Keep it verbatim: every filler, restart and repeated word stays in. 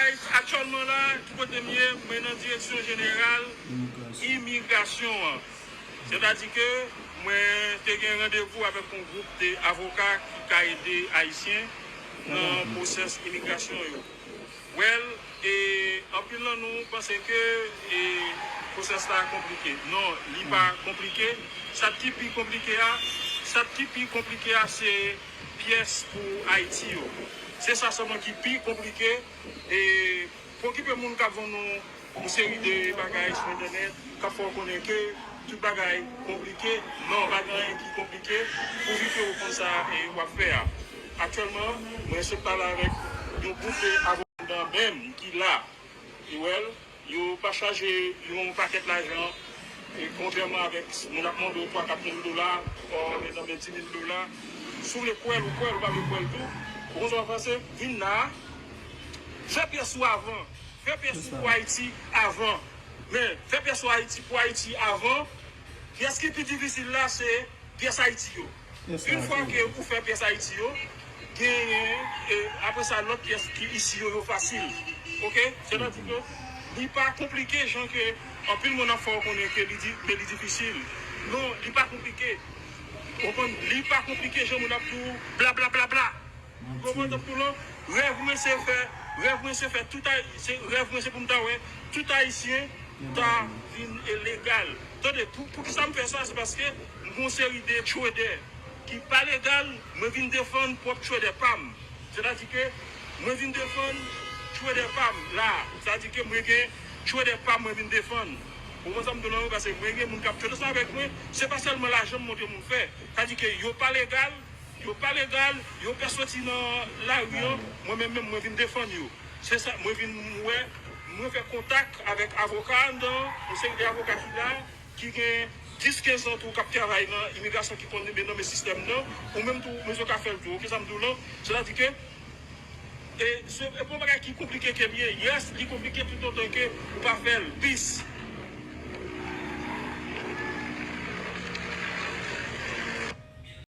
Aktyèlman la, ki kote m ye, mwen nan direksyon jeneral imigrasyon an. Sètadi ke mwen te gen randevou avèk yon gwoup de avoka ki ka ede Ayisyen nan pwosès imigrasyon yo. Well, e, anpil nan nou panse ke, e, pwosès la konplike. Non, li pa konplike. Sa ki pi konplike a, sa ki pi konplike a, se pyès pou Ayiti yo. Se sa sèlman ki pi konplike. E pou okipe moun k ap vann nou yon seri de bagay sou entènèt, k ap fè w konnen ke tout bagay konplike. Non, pa gen anyen ki konplike, pouvi ke ou konn sa e w ap fè a. Aktyèlman, mwen sot pale avèk yon gwoup de avoka menm ki la. E well, yo pa chaje yon pakèt lajan. E kontrèman avèk moun ap mande w twa kat mil dola, o, nan men di mil dola. Si w vle kwè l, ou kwè l, ou pa vle kwè l tou. Ou konn sa w ap pase? Vin la, fè pyès ou avan. Fè pyès ou pou Ayiti avan. Men, fè pyès ou Ayiti pou Ayiti avan. Pyès ki pi difisil la, se pyès Ayiti yo. Yon fwa ke ou fè pyès Ayiti yo, genyen, e, apre sa, lòt pyès ki isi yo, yo fasil. Oke? Sètadi ke li pa konplike, jan ke anpil moun ap fè w konnen ke li di, men li difisil. Non, li pa konplike. Ou konprann? Li pa konplike, jan moun ap di w bla, bla, bla, bla. Ou konprann? Tankou non, rèv mwen se fè, rèv mwen se fè tout Ay-, se, rèv mwen se pou m ta wè tout Ayisyen ta vin e legal. Tande, pou, pou ki sa m fè sa? Se paske m gen yon seri de trader ki pa legal, mwen vin defann pwòp trader pa m. Sètadi ke mwen vin defann trader pa m la. Sètadi ke mwen gen trader pa m, mwen vin defann. Ou konprann sa m di w la, wi, paske mwen gen moun k ap trade ansanm avèk mwen, se pa sèlman lajan m montre moun fè. Sètadi ke yo pa legal, yo pa legal, yo pè soti nan lari an, mwen menm, menm, mwen vin defann yo. Se sa, mwen vin wè, mwen fè kontak avèk avoka anndan, yon seri de avoka ki la, ki gen dis, kenz an tou k ap travay nan imigrasyon, ki konn byen nan men sistèm nan, ou menm tou, ou bezwen ka fè l tou, oke, sa m di w lan, sètadi ke, e, se, e pa yon bagay ki konplike ke l ye, yes, li konplike toutotan ke ou pa fè l, peace.